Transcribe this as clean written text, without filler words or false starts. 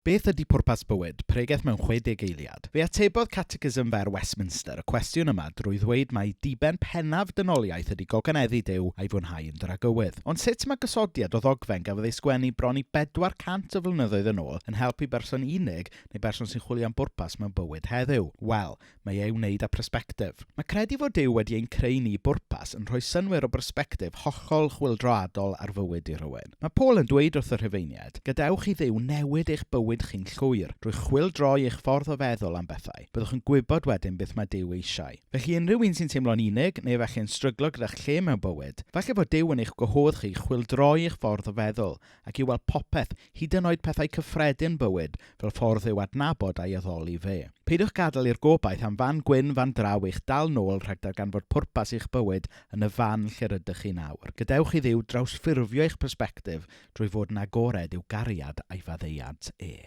Beth ydy pwrpas bywyd? Pregeth mewn 60 eiliad. Fe atebodd Catechism Fer Westminster y cwestiwn yma drwy ddweud mai diben pennaf dynoliaeth ydy goganeddu Duw a'i fwynhau yn dragywydd. Ond sut mae gosodiad o ddogfen gafodd ei sgwennu bron i 400 o flynyddoedd yn ôl yn helpu berson unig neu berson sy'n chwilio am bwrpas mewn bywyd heddiw? Wel, mae ei wneud â persbectif. Mae credu fod Duw wedi ein creu ni i bwrpas yn rhoi synnwyr o bersbectif hollol chwyldroadol ar fywyd i rywun. Mae Paul yn dweud wrth y Rhufeiniaid, Gadewch i Dduw newid eich bywyd chi'n llwyr, drwy chwyldroi eich ffordd o feddwl am bethau. Byddwch yn gwybod wedyn beth mae Duw eisiau. Felly unrhyw un sy'n teimlo'n unig, neu efallai yn stryglo gyda'ch lle mewn bywyd, falle fod Duw yn eich gwahodd chi i chwyldroi eich ffordd o feddwl ac i weld popeth, hyd yn oed pethau cyffredin bywyd, fel ffordd i'w adnabod a'i addoli fe. Peidiwch gadael i'r gobaith am fan gwyn fan draw eich dal nôl rhag darganfod pwrpas eich bywyd yn y fan lle rydych chi nawr. Gadewch i Dduw drawsffurfio eich persbectif drwy fod yn agored i'w gariad a'i faddeuant e.